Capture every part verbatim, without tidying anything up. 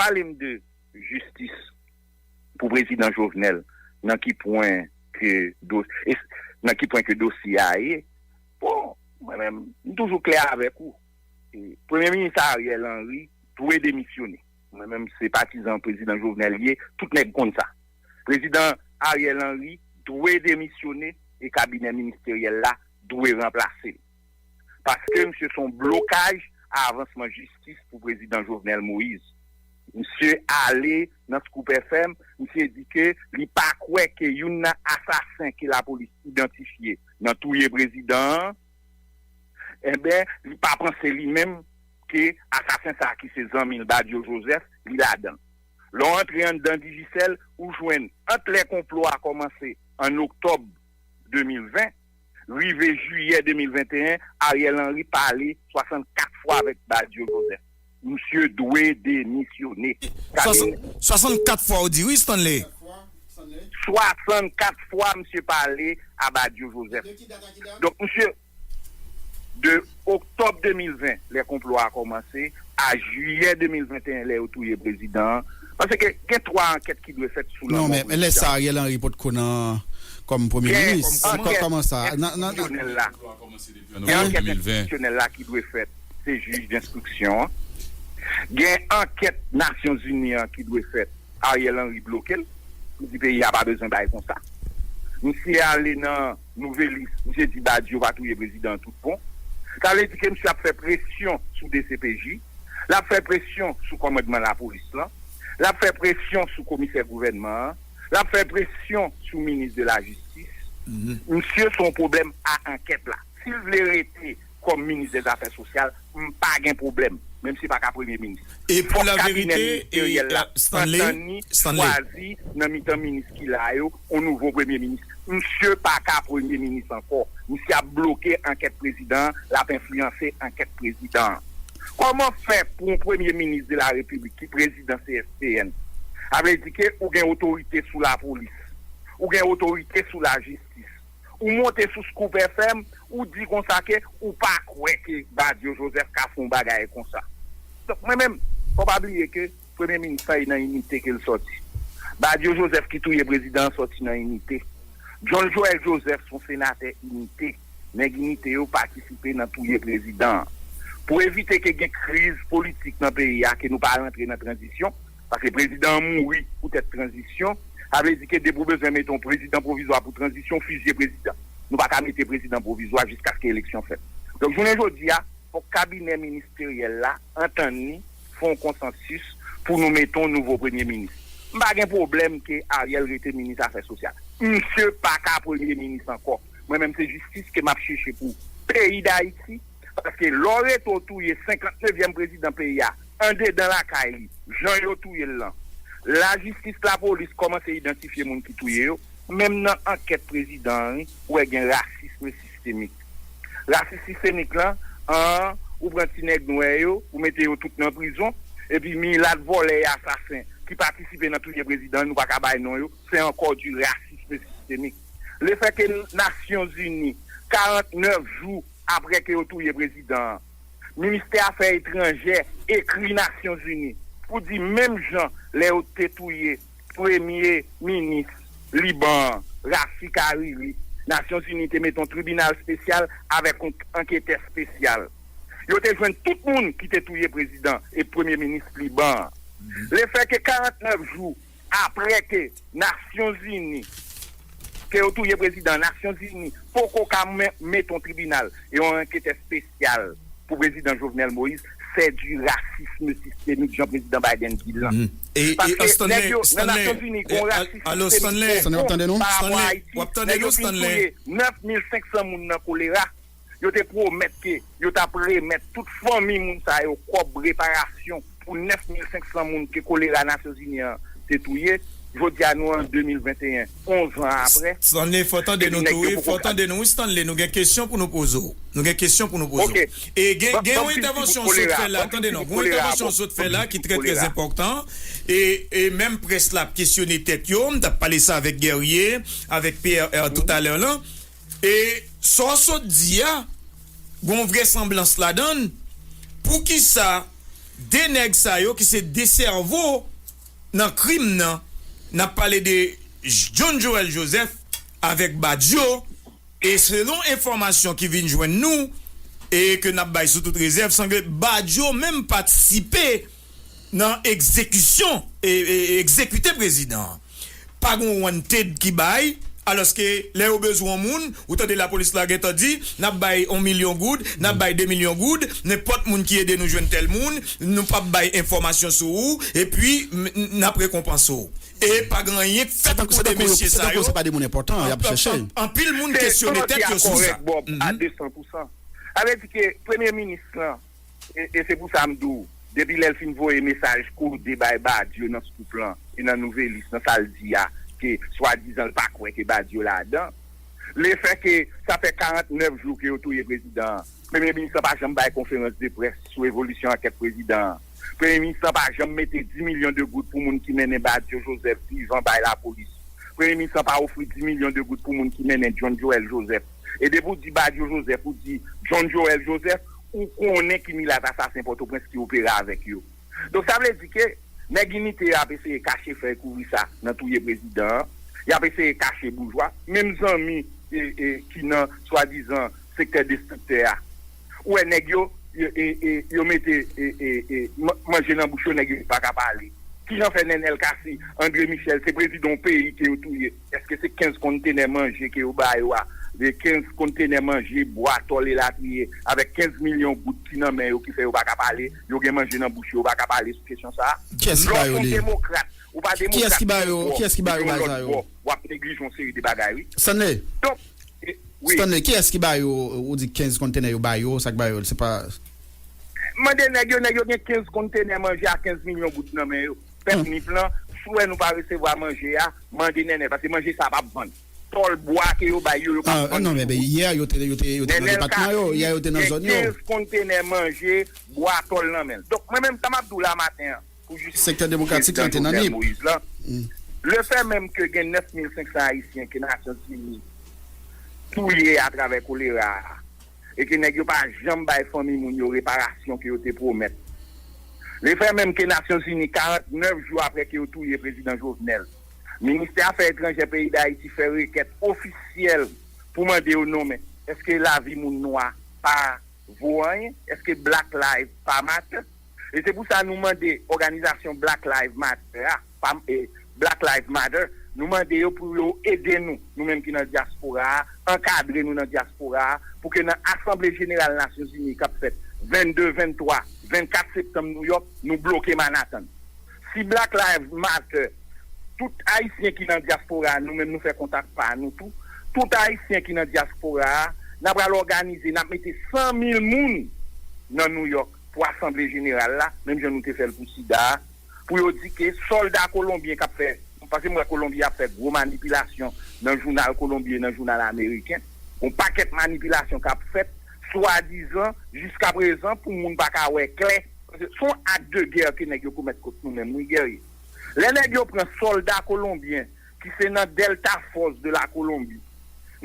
pale m de jistis pou prezidan Jovenel, nan ki pwen ke do, e, nan ki pwen ke dosye a ye, bon, mwen menm, m toujou klè avèk ou. E, Premye Minis Ariel Henry dwe demisyone. Mwen menm, se patizan prezidan Jovenel ye, tout nèg konn sa. Prezidan Ariel Henry dwe demisyone e kabinè ministeryèl la dwe ranplase l. Paske misye se yon blokaj a avansman jistis pou prezidan Jovenel Moïse. Misye ale nan Scoop F M, misye di ke li pa kwè ke youn nan asasen ke lapolis idantifye nan touye prezidan an, enben, li pa panse li menm ke asasen sa a ki se zanmi l Badio Joseph, li ladan l. Lè w antre anndan Digicel, ou jwenn ant lè konplo a kòmanse an oktòb de mil ven, rive jiyè de mil venteyen, Ariel Henry pale swasannkat fwa avèk Badio Joseph. Misye dwe demisyone. Sa vle swasannkat fwa ou di wi, Stanley. Swasannkat fwa misye pale a Badio Joseph. Donk, misye, de oktòb de mil ven, lè konplo a kòmanse, a jiyè de mil venteyen, lè yo touye prezidan an. Paske gen twa ankèt ki dwe fèt sou lanmò prezidan. Non, men lè sa, Ariel Henry potko nan kòm premye minis. Gen ankèt enstitisyonèl la. Gen ankèt enstitisyonèl la ki dwe fèt. Se jij denstriksyon an. Gen ankèt Nasyonzini an ki dwe fèt. Ariel Henry bloke l. Li di peyi a pa bezwen bay konsa. Misye ale nan Nouvelis, misye di Badio pa touye prezidan an tout bon. Sa vle di ke misye ap fè presyon sou D C P J, l ap fè presyon sou kòmandman lapolis lan, l ap fè presyon sou komisè gouvènman an, l ap fè presyon sou minis de lajistis. Misye se yon pwoblèm a ankèt la. Si l vle rete kòm minis dèzafè sosyal, m pa gen pwoblèm, menm si l pa ka premye minis. E pou laverite, e, Stanley, Stanley, chwazi nan mitan minis ki la yo, yon nouvo premye minis. Misye pa ka premye minis ankò. Misye ap bloke ankèt prezidan an, l ap enfliyanse ankèt prezidan an. Kòman fè pou yon premye minis de la repiblik ki prezidan C S P N? Sa vle di ke ou gen otorite sou lapolis, ou gen otorite sou lajistis. Ou monte sou Scoop F M, ou di konsa ke ou pa kwè ke Badio Joseph ka fè yon bagay konsa. Donk, mwen menm, fò pa bliye ke premye minis lan e nan inite ke l sòti. Badio Joseph ki touye prezidan an sòti nan inite. John Joël Joseph se yon senatè inite. Nèg inite yo patisipe nan touye prezidan an. Pou evite ke gen kriz politik nan peyi a, ke nou pa rantre nan tranzisyon, paske prezidan an mouri poutèt tranzisyon, sa vle di ke depi w bezwen mete yon prezidan pwovizwa pou tranzisyon, w fizye prezidan. Nou pa ka mete prezidan pwovizwa jiskaske eleksyon fèt. Donk, jounen jodi a, fòk kabinè ministeryèl la antann li, fè yon konsansis pou nou mete yon nouvo premye minis. M pa gen pwoblèm ke Ariel rete minis afè sosyal. Misye pa ka premye minis ankò. Mwen menm, se jistis ke m ap chèche pou peyi Dayiti, paske lè w rete w touye senkantnevyèm prezidan peyi a, andedan lakay li, jan yo touye l lan, lajistis, lapolis kòmanse idantifye moun ki touye yo, menm nan ankèt prezidan an, wi, ou wè gen rasism sistemik. Rasis sistemik lan, an, ou pran ti nèg nwè yo, ou mete yo tout nan prizon, epi milat vòlè e asasen ki patisipe nan touye prezidan an, nou pa ka bay non yo, se ankò di rasism sistemik. Lefètke Nasyonzini, karantnèf jou apre ke yo touye prezidan an, ministè afè etranjè ekri Nasyonzini pou di menm jan lè yo te touye premye minis Liban an, Rafik Hariri, Nasyonzini te mete yon tribinal espesyal avèk yon anketè espesyal. Yo te jwenn tout moun ki te touye prezidan e premye minis Liban an. Lefètke karantnèf jou apre ke Nasyonzini, ke yo touye prezidan, Nasyonzini poko ka men- mete yon tribinal e yon anketè espesyal pou prezidan Jovenel Moïse, c'est du racisme systémique, jan prezidan Biden di l lan. Paske nèg yo nan Nasyonzini gen yon rasis sistemik pwofon pa rapò a Ayiti. Nèg yo fin touye nèf mil senk san moun nan kolera. Yo te pwomèt ke yo t ap remèt tout fanmi moun sa yo kòb reparasyon pou nèf mil senk san moun ke kolera Nasyonzini an te touye. Jodi a, nou an de mil venteyen, onz an apre. Stanley, fò tande nou tou, wi. Fò tande nou, wi, Stanley. Nou gen kesyon pou nou poze w. Nou gen kesyon pou nou poze w. E gen, gen yon entèvansyon w sot fè la, tande non, gen yon entèvansyon w sot fè la ki trè, trè enpòtan. E, e menm près la ap kesyone tèt yo. M t ap pale sa avèk Guerrier, avèk Pierre, euh, toutalè la. E sa w sot di a, gen yon vrèsanblans ladan l. Poukisa De nèg sa yo ki se de sèvo nan krim nan, n ap pale de John Joel Joseph avèk Badio, e selon enfòmasyon ki vin jwenn nou, e ke n ap bay sou tout rezèv, sanble Badio menm patisipe nan egzekisyon, e, e, egzekite prezidan an. Pa gen yon wanted ki bay, alòske lè yo bezwen yon moun, ou tande lapolis la gentan di, n ap bay yon milyon goud, n ap bay de milyon goud, nenpòt moun ki ede nou jwenn tèl moun, nou p ap bay enfòmasyon sou ou, epi m- n- n ap rekonpanse w. E pa gen anyen k fèt pou de mesye sa yo. Se tankou se pa de moun enpòtan y ap chèche. Anpil moun kesyone tèt yo sou sa. Bob, a de san pou san. Sa vle di ke premye minis lan, e, e se pou sa m di w, depi lè l fin voye mesaj kode bay Badio nan Scoop lan e nan Nouvelis, nan sa l di a, ke swadizan l pa kwè ke Badio ladan. Lefè ke sa fè karant nèf jou ke yo touye prezidan an, premye minis lan pa janm bay konferans de près sou evolisyon ankèt prezidan an. Premye minis lan pa janm mete dis milyon de goud pou moun ki mennen Badio Joseph vivan bay lapolis. Premye minis lan pa ofri dis milyon de goud pou moun ki mennen John Joel Joseph. E depi w di Badio Joseph, ou di John Joel Joseph, ou konnen ki milat asasen Pòtoprens ki opere avèk yo. Donk, sa vle di ke nèg inite yo ap eseye kache fèy kouvri sa nan touye prezidan an. Y ap eseye kache boujwa. Menm zanmi e, e, ki nan swadizan sektè destriktè a. Ou wè nèg yo, yo, e, e, yo mete e, e, e, man- manje nan bouch yo, nèg yo pa ka pale. Kijan fè Nenel Cassy, André Michel, se prezidan yon peyi ke yo touye? Èske se kenz kontenè manje ke yo ba yo a, de kenz kontenè manje, bwa, tòl elatriye, avèk kenz milyon goud ki nan men yo ki fè yo pa ka pale, yo gen manje nan bouch yo, yo pa ka pale sou kesyon sa a? Kiyès ki ba yo li? Lè w se yon demokrat, ou pa demokrat, kiyès ki ba yo, kiyès ki ba yo bagay sa yo? W ap neglije yon seri de bagay, wi. Stanley. Donk, e, wi. Stanley, kiyès ki ba yo, ou di kenz kontenè yo ba yo, sa k ba yo, se pa Mande nèg yo, nèg yo gen kenz kontenè manje a kenz milyon goud nan men yo. Pèp Nip lan, si w wè nou pa resevwa manje a, mande Nènèl, paske manje sa p ap vann. Tòl bwa ke yo bay yo, yo p ap vann. Non, men, men, yè, yo te, yo te, yo te nan depatman yo, yè, yo te nan zòn yo. Kenz kontenè manje, bwa, tòl nan men l. Donk, mwen menm, sa m ap di w la maten an, pou jistis prezidan Jovenel Moïse lan, lefè menm ke gen nèf mil senk san Ayisyen ke Nasyonzini touye atravè kolera a, e ke nèg yo pa janm bay fanmi moun yo reparasyon ke yo te pwomèt. Lefè menm ke Nasyonzini, karant nèf jou apre ke yo touye prezidan Jovenel, ministè afè etranjè peyi Dayiti fè rekèt ofisyèl pou mande yo nonmen. Èske lavi moun nwa pa vo anyen? Èske Black Lives pa matter? E se pou sa nou mande òganizasyon Black Lives Matter a, pa, e, Black Lives Matter, nou mande yo pou yo ede nou, nou menm ki nan dyaspora a, ankadre nou nan dyaspora a, pou ke nan Asanble Jeneral Nasyonzini k ap fèt vennde, venntwa, vennkat septanm Nouyòk, nou bloke Manhattan. Si Black Lives Matter, tout Ayisyen ki nan dyaspora a, nou menm nou fè kontak pa nou tou, tout Ayisyen ki nan dyaspora a, n ap al òganize, n ap mete san mil moun nan Nouyòk pou Asanble Jeneral la, menm jan nou te fè l pou sida a, pou yo di ke sòlda kolonbyen k ap fè, paske m wè Kolonbi ap fè gwo manipilasyon nan jounal kolonbyen, nan jounal ameriken, yon pakèt manipilasyon k ap fèt, swadizan, jiskaprezan, pou moun pa ka wè klè. Paske se yon ak de gè ke nèg yo komèt kont nou menm, wi, Guerrier. Lè nèg yo pran sòlda kolonbyen ki se nan Delta Force de la Colombie,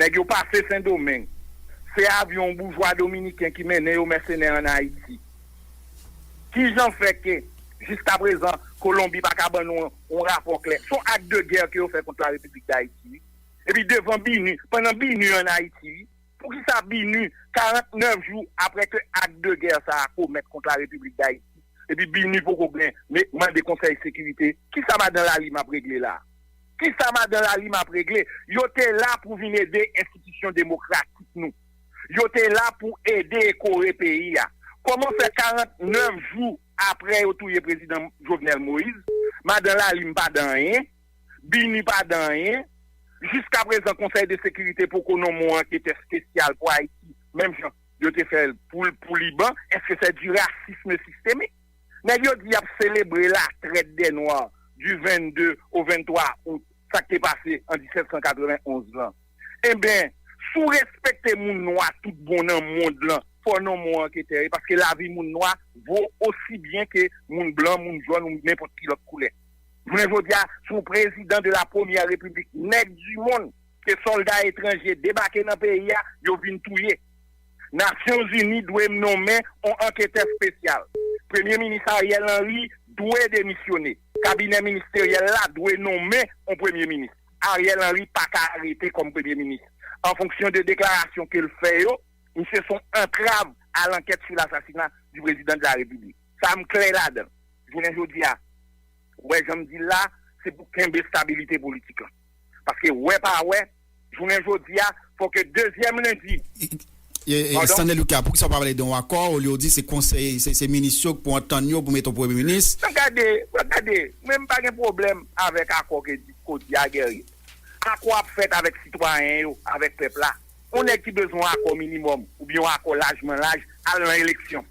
nèg yo pase Sendomeng, se avyon yon boujwa dominiken ki mennen yo mèsenè ann Ayiti. Kijan fè ke, jiskaprezan, Kolonbi pa ka ban nou yon, yon rapò klè? Se yon ak de gè ke yo fè kont la Repiblik Dayiti, wi. Epi devan BINUH, pandan BINUH ann Ayiti, wi. Poukisa BINUH, karant nèf jou apre ke ak de gè sa a komèt kont la Repiblik Dayiti, epi BINUH poko gen, me, mande Konsèy Sekirite, kisa madan Lalime ap regle la a? Kisa madan Lalime ap regle? Yo te la pou vin ede enstitisyon demokratik nou. Yo te la pou ede e kore peyi a. Kòman fè karant nèf jou apre yo touye prezidan Jovenel Moïse, madan Lalime pa di anyen, BINUH pa di anyen, jiskaprezan Konsèy de Sekirite poko nonmen yon anketè espesyal pou Ayiti, menm jan yo te fè l pou, pou Liban? Èske se du racisme systémique? Nèg yo di y ap selebre la traite des Noirs du vennde au venntwa out, sa k te pase an disèt san katrevenn onz lan. Enben, si w respekte moun nwa tout bon nan mond lan, fò w nonmen yon anketè, wi, paske lavi moun nwa vo osi byen ke moun blan, moun jòn ou nenpòt ki lòt koulè. Jounen jodi a, se yon président de la première république nèg du monde ke sòlda etranje debake nan peyi a, yo vin touye. Nasyonzini dwe nonmen yon anketè espesyal. Premye minis Ariel Henry dwe demisyone. Kabinè ministeryèl la dwe nonmen yon premye minis. Ariel Henry pa ka rete kòm premye minis. An fonksyon de deklarasyon ke l fè yo, misye se yon antrav à l'enquête sur l'assassinat du président de la République. Sa m klè ladan. Jounen jodi a, ou wè jan m di l la, se pou kenbe stabilite politik lan. Paske wè pa wè, jounen jodi a, fò ke dezyèm lendi. Stanley Lucas, poukisa w pa pale de yon akò olye w di se konsèy, se, se minis yo k pou antann yo pou mete yon premye minis? Nan gade, nan gade, mwen m pa gen pwoblèm avèk akò ke di, ke w di a, Guerrier. Akò ap fèt avèk sitwayen yo, avèk pèp la. Yon nèg ki bezwen yon akò minimòm oubyen yon akò lajman laj, al nan eleksyon.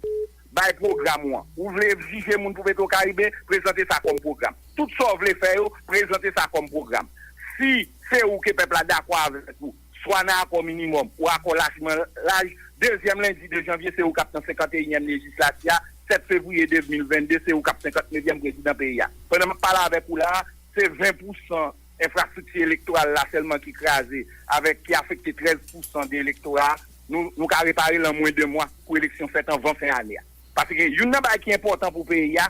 Bay pwogram ou an. Ou vle jije moun pou Petwokaribe, prezante sa kòm pwogram. Tout sa w vle fè yo, prezante sa kòm pwogram. Si se ou ke pèp la dakò avèk ou, swa nan akò minimòm ou akò lajman laj, dezyèm lendi de janvye, se ou k ap nan senkanteyinyèm lejislati a, sèt fevriye de mil vennde, se ou k ap senkantnevyèm prezidan peyi a. Pandan m ap pale avèk ou la a, se ven pousan enfrastrikti elektoral la sèlman ki kraze, avèk ki afekte trèz pousan de elektora a. Nou, nou ka repare l an mwen de mwa pou eleksyon fèt anvan fen ane a. Paske youn nan bagay ki enpòtan pou peyi a,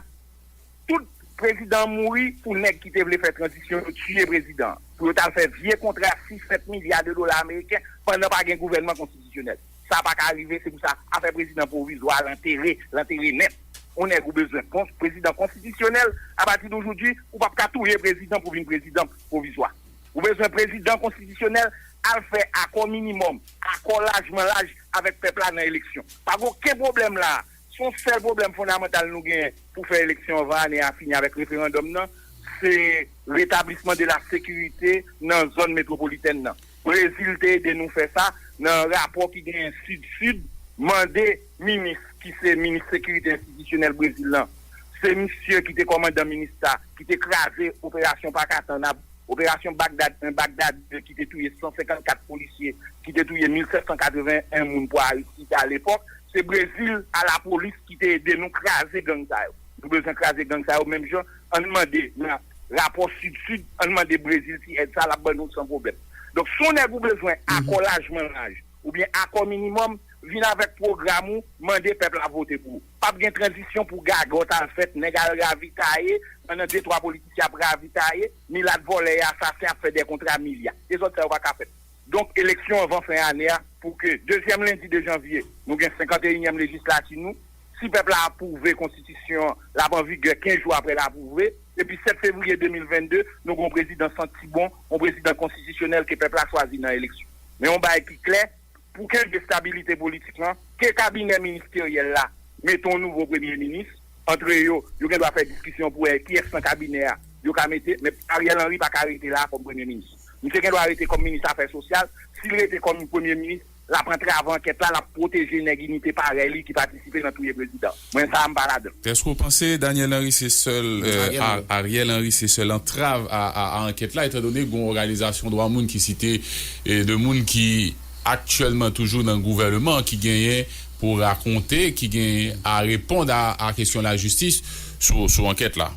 tout prezidan mouri pou nèg ki te vle fè tranzisyon yo tiye prezidan an. Pou yo t al fè vye kontra sis sèt milya de dola ameriken pandan pa gen gouvènman konstitisyonèl. Sa pa ka rive, se pou sa afè prezidan pwovizwa a, l antere, l antere nèt. Yon nèg ou bezwen kons-, prezidan konstitisyonèl, apati de jodi, ou p ap ka touye prezidan pou vin prezidan pwovizwa. Ou bezwen prezidan konstitisyonèl, al fè akò minimòm, akò lajman laj avèk pèp la nan eleksyon. Pa gen okenn pwoblèm la a. Se yon sèl pwoblèm fondamantal nou genyen pou fè eleksyon anvan ane a fini avèk referandòm nan, se retablisman de la sekirite nan zòn metwopolitèn nan. Brezil te ede nou fè sa nan rapò ki genyen Sid-Sid, mande minis ki se minis sekirite enstitisyonèl Brezil lan. Se misye ki te kòmandan minis sa, ki te kraze operasyon Pakatan, operasyon Bagdad en, Bagdad de, ki te touye san senkannkat polisye, ki te touye mil sèt san katreven en moun pou Aristide alepòk. Se Brezil alapolis ki te ede nou kraze gang sa yo. Nou bezwen kraze gang sa yo menm jan. Ann mande nan rapò Sid-Sid, ann mande Brezil ti èd sa, l ap ban nou san pwoblèm. Donk, si yon nèg ou bezwen akò lajman laj, oubyen akò minimòm, vin avèk pwogram ou, mande pèp la vote pou ou. P ap gen tranzisyon pou gagòt al fèt, nèg al ravitaye, pandan de twa politisyen ap ravitaye, milat vòlè e asasen ap fè de kontra milya. Dezòd sa yo pa ka fèt. Donk, eleksyon anvan fen ane a, pou ke dezyèm lendi de janvye, nou gen senkanteyinyèm lejislati nou. Si pèp la apwouve konstitisyon an, l ap an vigè kenz jou apre l apwouve. Epi sèt fevriye de mil vennde, nou gen yon prezidan santi bon, yon prezidan konstitisyonèl ke pèp la chwazi nan eleksyon. Men yon bagay ki klè, pou kenbe stabilite politik lan, ke kabinè ministeryèl la mete yon nouvo premye minis, antre yo, yo gen dwa fè diskisyon pou wè kiyès nan kabinè a yo ka mete, men Ariel Henry pa ka rete la a kòm premye minis. Misye gen dwa rete kòm minis afè sosyal. Si l rete kòm premye minis, l ap antrave ankèt la, l ap pwoteje nèg inite parèy li ki patisipe nan touye prezidan. Mwen, sa a, m pa ladan l. Èske w panse Daniel Henry se sèl, euh, Ariel Henry. Ar-, Ariel Henry se sèl antrav a, a, a ankèt la, etandone gen yon òganizasyon dwa moun ki site, e, de moun ki aktyèlman toujou nan gouvènman, ki genyen pou rakonte, ki genyen a reponn a, a kesyon lajistis sou, sou ankèt la?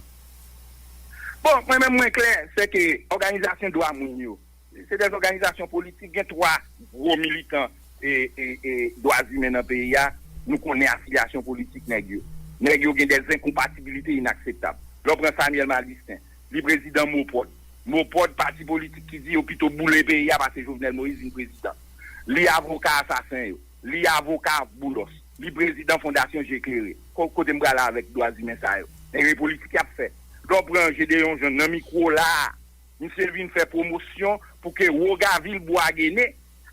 Bon, mwen menm, mwen klè, se ke òganizasyon dwa moun yo, se de òganizasyon politik, gen twa gwo militan e, e, e dwa imen nan peyi a, nou konnen afilyasyon politik nèg yo. Nèg yo gen de enkonpatibilite inakseptab. Lè w pran Samuel Madistin, li prezidan MOPOD. MOPOD, pati politik ki di yo pito boule peyi a pase Jovenel Moïse vin prezidan. Li avoka asasen yo. Li avoka Boulos. Li prezidan Fondasyon Je Klere. Ko-, kote m prale avèk dwa imen sa yo? Nèg yo, e politik y ap fè. Lè w pran Gédéon Jean nan mikwo la a, misye vin fè pwomosyon pou ke Wogavil Bwagene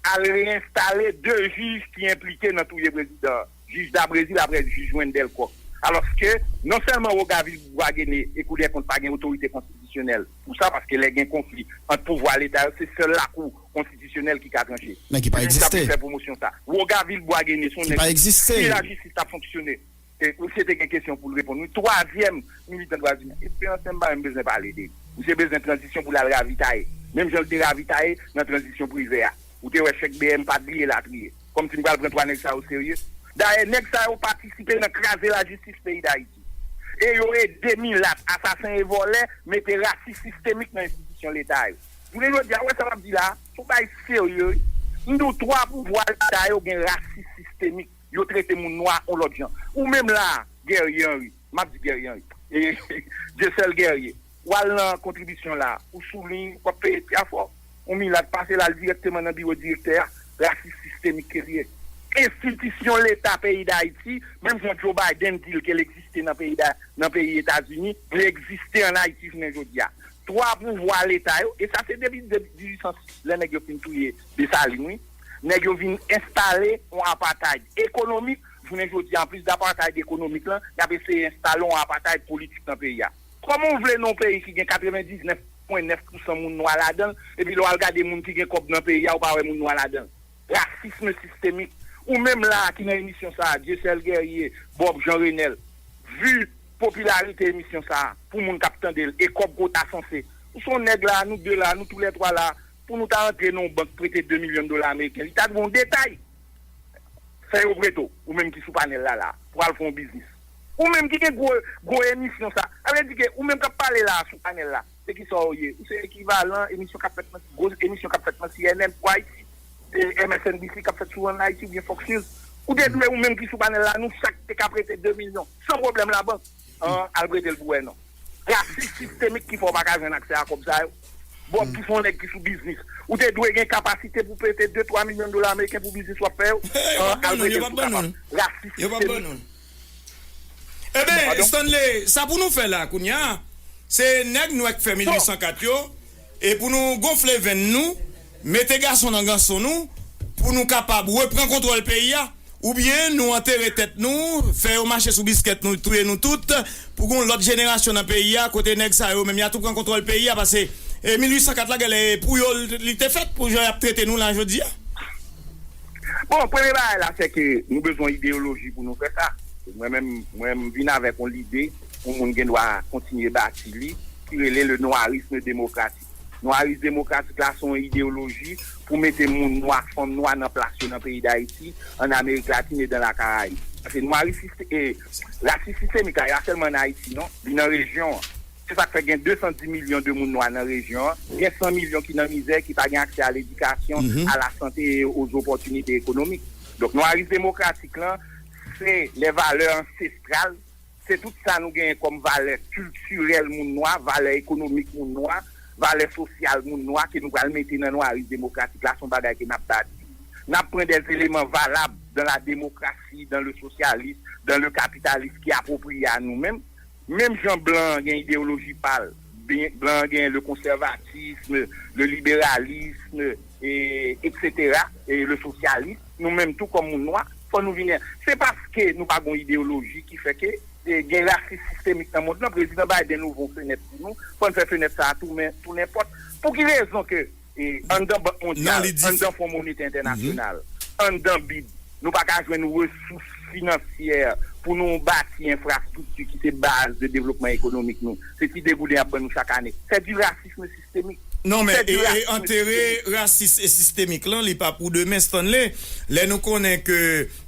al reyenstale de jij ki enplike nan touye prezidan an. Jij Dabrezil apre jij Wendell Coq. Alòske, non sèlman Wogavil Bwagene e Kou dè Kont pa gen otorite konstitisyonèl pou sa, paske lè gen konfli ant pouvwa Leta yo, se sèl Lakou konstitisyonèl ki ka tranche. Men ki pa egziste. Fè pwomosyon sa. Wogavil Bwagene, se yon nèg ki pa egziste. Si lajistis t ap fonksyone, e, misye te gen kesyon pou l reponn. Wi, twazyèm militan dwa imen, Espérance Lemba, m bezwen pale de li. Misye bezwen tranzisyon pou l al ravitaye. Menm jan l te ravitaye nan tranzisyon prive a. Ou te wè chèk B M pa t bliye latriye. Kòmsi m pral pran twa nèg sa yo serye. Dayè, nèg sa yo patisipe nan kraze lajistis peyi Dayiti. E yo ede milat, asasen e vòlè mete rasis sistemik nan enstitisyon Leta yo. Jounen jodi a, ou wè sa m ap di la a, se yon bagay serye, wi. M di w, twa pouvwa Leta yo gen rasis sistemik. sistemik. Yo trete moun nwa yon lòt jan. Ou menm la, Guerrier Henry, m ap di Guerrier Henry, e, Dieuseul Guerrier, w al nan kontribisyon la, ou sou liy, w ap peye pye a fò. Yon milat pase la, l dirèkteman nan biwo direktè a, rasis sistemik ke l ye. Enstitisyon Leta peyi Dayiti, menm jan Joe Biden di l ke l egziste nan peyi da, nan peyi Etazini, li egziste ann Ayiti jounen jodi a. Twa pouvwa Leta yo, e sa se depi de dizuit san sis, lè nèg yo fin touye Desalin, wi. Nèg yo vin enstale yon apartheid ekonomik, jounen jodi a, anplis de apartheid ekonomik lan, y ap eseye enstale yon apartheid politik nan peyi a. Kòman w vle nan yon peyi ki gen katrevendiznèf pwen nèf pousan moun nwa ladan l, epi lè w al gade moun ki gen kòb nan peyi a, ou pa wè moun nwa ladan l? Rasism sistemik. Ou menm la ki nan emisyon sa a, Dieuseul Guerrier, Bob Jean Renel, vi popilarite emisyon sa a, pou moun k ap tande l, e kòb ke w ta sanse. Ou se yon nèg la, nou de la, nou toulètwa la, pou nou ta antre nan yon bank prete de milyon dola ameriken, li ta dwe yon detay. Fè yo prete w, ou menm ki sou panèl la la, pou al fè yon biznis. Ou menm ki gen gwo, gwo emisyon sa, sa vle di ke ou menm k ap pale la sou panèl la, se kisa w ye? Ou se ekivalan emisyon k ap fèt nan, gwo emisyon k ap fèt nan C N N pou Ayiti, e M S N B C k ap fèt sou One Haiti oubyen Fox News. Ou te dwe, ou menm ki sou panèl la, nou chak te ka prete de milyon, san pwoblèm, labank an al prete l pou wè non. Rasis sistemik ki fè w pa ka jwenn aksè a kòb sa yo. Bon, ki fè yon nèg ki sou biznis, ou te dwe gen kapasite pou prete de twa milyon dola ameriken pou biznis w ap fè yo. Al prete l pou kapab. Rasis sistemik. Ebyen, Stanley, sa pou nou fè la kounye a, se nèg nou k fè mil uit san kat yo, e pou nou gonfle venn nou, mete gason nan ganson nou, pou nou kapab repran kontwòl peyi a, oubyen nou antere tèt nou, fè yo mache sou biskèt nou, touye nou tout, pou gon lòt jenerasyon nan peyi a, kote nèg sa yo menm y a tou pran kontwòl peyi a, paske e mil uit san kat la, genlè e pou yo li te fèt, pou jan y ap trete nou la jodi a. Bon, premye bagay la, se ke nou bezwen ideyoloji pou nou fè sa. Mwen menm, mwen m vin avèk yon lide pou moun gen dwa kontinye bati li, ki rele le noirisme démocratique. Noirisme démocratique la, se yon ideyoloji pou mete moun nwa, fanm nwa nan plas yo nan peyi Dayiti, ann Amerik Latin e dan la Karayib. Paske nwaris, e, rasis sistemik la, e pa sèlman ann Ayiti, non, li nan rejyon an. Se sa k fè gen de san dis milyon de moun nwa nan rejyon an, gen san milyon ki nan mizè, ki pa gen aksè a ledikasyon, a la sante e aux opportunités économiques. Donk, nwaris demokratik lan, se les valeurs ancestrales, se tout sa nou genyen kòm valè kiltirèl moun nwa, valè ekonomik moun nwa, valè sosyal moun nwa ke nou pral mete nan nwaris demokratik la, se yon bagay ke n ap bati. N ap pran des éléments valables dans la démocratie, dans le socialisme, dans le capitalisme ki apwopriye a nou menm. Menm jan blan an gen ideyoloji pa l, blan an gen le conservatisme, le libéralisme, e, et cetera, e le socialisme, nou menm tou kòm moun nwa, fò nou vin. Se paske nou pa gen yon ideyoloji ki fè ke e, gen rasis sistemik nan mond lan, Prezidan Biden ouvri yon fenèt pou nou, fò n fè fenèt sa a tou, men, tou nenpòt. Pou ki rezon ke e, anndan Bank Mondyal, anndan Fon Monetè Entènasyonal, anndan bid, nou pa ka jwenn resous finansyè pou nou bati enfrastrikti ki se baz de devlopman ekonomik nou. Se ti degouden y ap ban nou chak ane. C'est du racisme systémique. Non, men e, e antere rasis e sistemik lan, li pa pou demen, Stanley. Lè nou konnen ke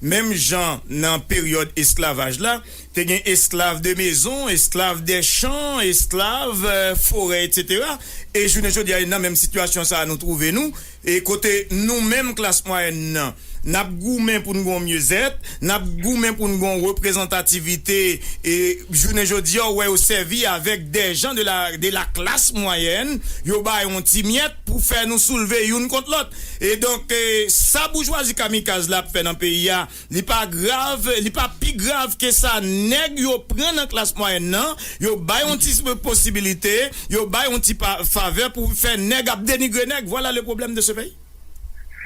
menm jan nan peryòd esklavaj la, te gen esclaves de maison, esclaves des champs, esclaves, euh, forêts, et cetera. E jounen jodi a, nan menm sitiyasyon sa a nou twouve nou, e kote nou menm klas mwayèn nan, n ap goumen pou n gen yon myezèt, n ap goumen pou n gen yon reprezantativite, e jounen jodi a, w wè yo sèvi avèk des gens de la, de la classe moyenne, yo ba yo yon ti myèt pou fè nou soulve youn kont lòt. E donk, e, sa boujwazi kamikaz la ap fè nan peyi a, li pa grav, li pa pi grav ke sa. Nèg yo pran nan klas mwayèn nan, yo bay yon ti posibilite, yo bay yon ti pa, favè pou fè nèg ap denigre nèg. Voilà le problème de ce pays.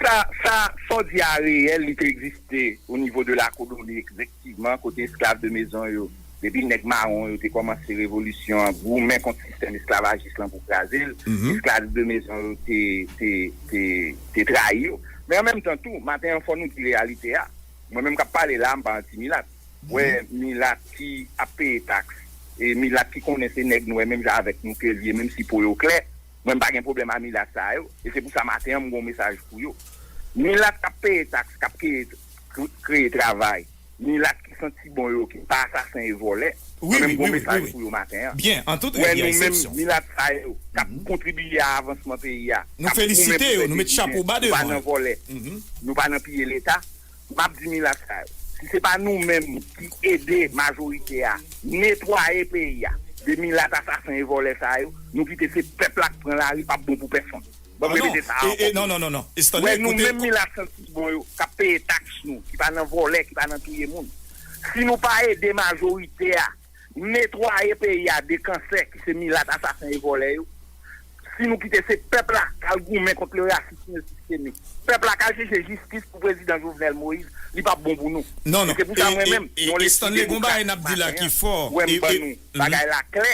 Sa, sa, sa w di a reyèl, li te egziste o nivo de la koloni, efektivman, kote esclaves de maison yo, depi nèg mawon yo te kòmanse revolisyon an, goumen kont sistèm esklavajis lan pou kraze l, esclaves de maison yo te, te, te, te trayi yo. Men an menm tan tou, maten an, fò nou di reyalite a. Mwen menm k ap pale la, m pa anti milat. Wè milat ki ap peye taks, e milat ki konnen se nèg nwè menm jan avèk nou ke l ye, menm si po yo klè, mwen m pa gen pwoblèm a milat sa yo, e se pou sa maten an m gen yon mesaj pou yo. Milat k ap peye taks, k ap kreye, kreye travay, milat ki santi bon yo, ki pa asasen e vòlè, mwen menm m gen yon mesaj pou yo maten an. Wè nou menm milat sa yo k ap kontribiye a avansman peyi a, k ap goumen pou fè devizyon, nou pa nan vòlè, nou pa nan piye Leta. M ap di milat sa yo, si se pa nou menm ki ede majorite a netwaye peyi a de milat asasen e vòlè sa yo, nou kite se pèp la k pran lari, p ap bon pou pèsonn. Ban m repete sa ankò pou nou. Wè, nou menm milat santi bon yo k ap peye taks nou, ki pa nan vòlè, ki pa nan touye moun. Si nou pa ede majorite a netwaye peyi a de kansè ki se milat asasen e vòlè yo, si nou kite se pèp la k al goumen kont le rasisme sistemik, pèp la k al chèche jistis pou prezidan Jovenel Moïse, li p ap bon pou nou. E se pou sa mwen menm, yon lespri de bouk la maten an, wè m ban nou bagay la klè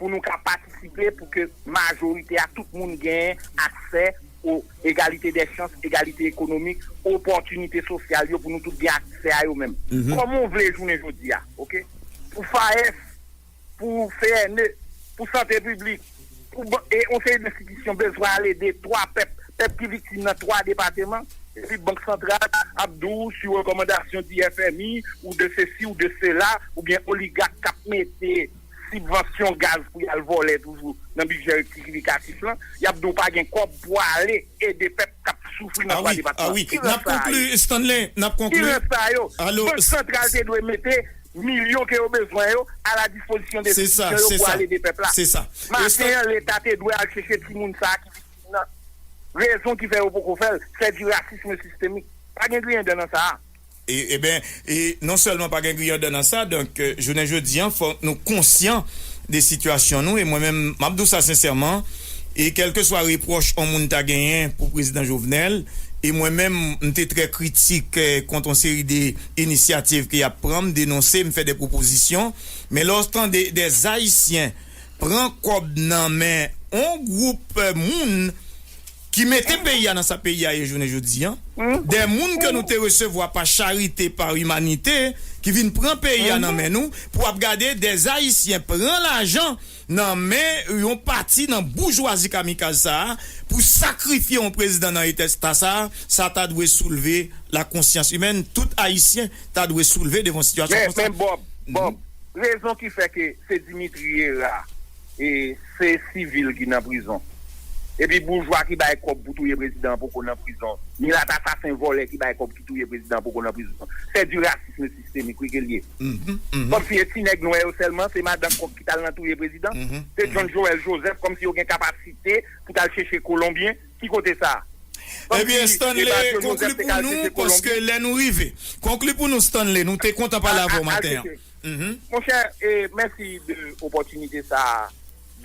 pou nou ka patisipe pou ke majorite a tout moun genyen aksè o egalite dè chans, egalite ekonomik, opòtinite sosyal yo pou nou tout gen aksè a yo menm. Kòman w vle jounen jodi a, oke? Pou FAES, pou C N E, pou sante piblik, pou ban- e yon seri d enstitisyon bezwen al ede twa pèp, pèp ki viktim nan twa depatman, epi Bank Santral ap di w sou rekòmandasyon di F M I ou de sesi ou de sela, oubyen oligak k ap mete sibvansyon gaz pou y al vòlè toujou nan bidjè rektifikatif lan, y ap di w pa gen kòb pou ale ede pèp k ap soufri nan twa depatman. Ki rès sa a ye? Ki rès sa a yo? Bank Santral te dwe mete milyon ke yo bezwen yo a la dispozisyon de enstitisyon yo pou al ede pèp la. Maten an, Leta te dwe al chèche timoun sa a ki viktim nan. Rezon ki fè yo poko fè l, c'est du racisme systémique. Pa gen griyen dan nan sa a. E, ebyen, e non sèlman pa gen griyen dan nan sa, donk, euh, jounen jodi an, fòk nou konsyan de sitiyasyon nou, e mwen menm, m ap di w sa sensèman, e kèlkeswa repwòch yon moun ta genyen pou prezidan Jovenel, e mwen menm, m te trè kritik, eh, kont yon seri de inisyativ ke y ap pran, m denonse, m fè de pwopozisyon, men lè w tande de Ayisyen pran kòb nan men yon gwoup, eh, moun ki mete peyi a nan sa peyi a ye jounen jodi an, de moun ke nou te resevwa pa charite, pa imanite, ki vin pran peyi a nan men nou, pou ap gade de Ayisyen pran lajan nan men yon pati nan boujwazi kamikaz sa a, pou sakrifye yon prezidan nan eta sa a, sa ta dwe soulve la konsyans imèn, tout Ayisyen ta dwe soulve devan sitiyasyon konsa. Men, men Bob, Bob, rezon ki fè ke se Dimitri Hérard, e se sivil ki nan prizon. Epi boujwa ki bay kòb pou touye prezidan an poko nan prizon. Milat asasen vòlè ki bay kòb ki touye prezidan an poko nan prizon. C'est du racisme systémique, wi, ke l ye. Kòmsi e ti nèg nwè yo sèlman, se madan kòk ki t al nan touye prezidan. Se John Joël Joseph, kòmsi yo gen kapasite pou t al chèche Kolonbyen. Ki kote sa? Ebyen, Stanley, konkli pou nou, paske lè nou rive. Konkli pou nou, Stanley, nou te kontan pale avè w maten an. Monchè, e, mèsi de opòtinite sa a.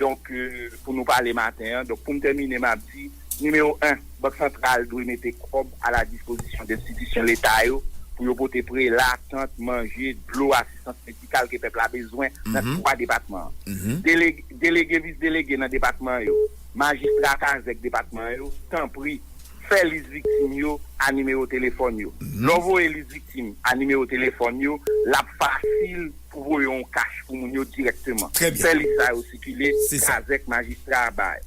Donk, e, pou nou pale maten an. Donk, pou m tèmine, m ap di, nimewo en, Bank Santral dwe mete kòb a la dispozisyon de enstitisyon Leta yo pou yo pote prela, tant, manje, dlo, asistans medikal ke pèp la bezwen nan twa depatman an. Delege, delege, vis delege nan depatman yo, majistra kazèk depatman yo, tanpri, fè lis viktim yo a nimewo telefòn yo. Lè w voye lis viktim a nimewo telefòn yo, l ap fasil pou voye yon kach pou moun yo dirèkteman. Fè lis sa yo sikile, kazèk, majistra a bay.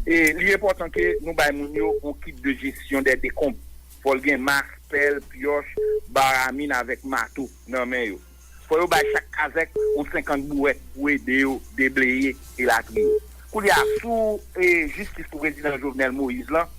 E li enpòtan ke nou bay moun yo yon kit de jesyon dè dekonb. Fò l gen mas, pèl, pyòch, baramin avèk mato nan men yo. Fò yo bay chak kazèk yon senkant bouwèt pou ede yo debleye elatriye. Kounye a, sou, e, jistis pou prezidan Jovenel Moïse lan,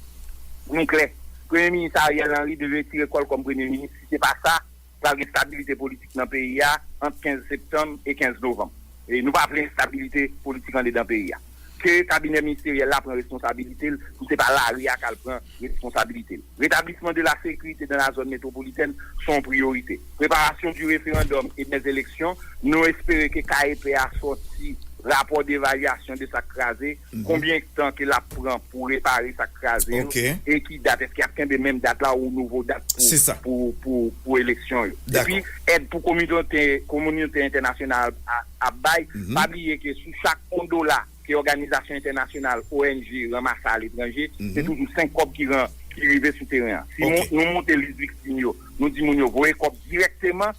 nou klè. Premye minis Ariel Henry dwe retire kò l kòm premye minis. Si se pa sa, pral gen stabilite politik nan peyi a ant kenz septanm e kenz novanm. E nou pa vle enstabilite politik andedan peyi a. Ke kabinè ministeryèl la pran responsabilite l, pou se pa lari a k al pran responsabilite l. Rétablissement de la sécurité dans la zone métropolitaine se yon priyorite. Préparation du référendum et des élections, nou espere ke K E P a sòti rapò devalyasyon de sa k kraze, konbyen tan ke l ap pran pou repare sa k kraze yo, e ki dat, èske y ap kenbe menm dat la ou nouvo dat pou, pou, pou, pou eleksyon yo. Epi, èd pou kominote, kominote entènasyonal a, ap bay, pa bliye ke sou chak yon dola ke òganizasyon entènasyonal, O N G, ranmase aletranje, se toujou senk kòb ki ran, ki rive sou teren an. Si nou, nou monte lis viktim yo, nou di moun yo voye kòb dirèkteman,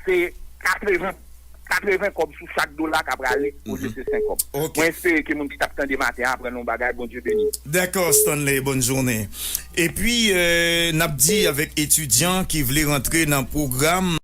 se katreven, katreven kòb sou chak dola k ap rale, olye se senk kòb. Mwen espere ke moun ki t ap tande maten an aprann yon bagay. Bondye beni. Dakò, Stanley, bòn jounen. Epi, euh, n ap di avèk etidyan ki vle rantre nan pwogram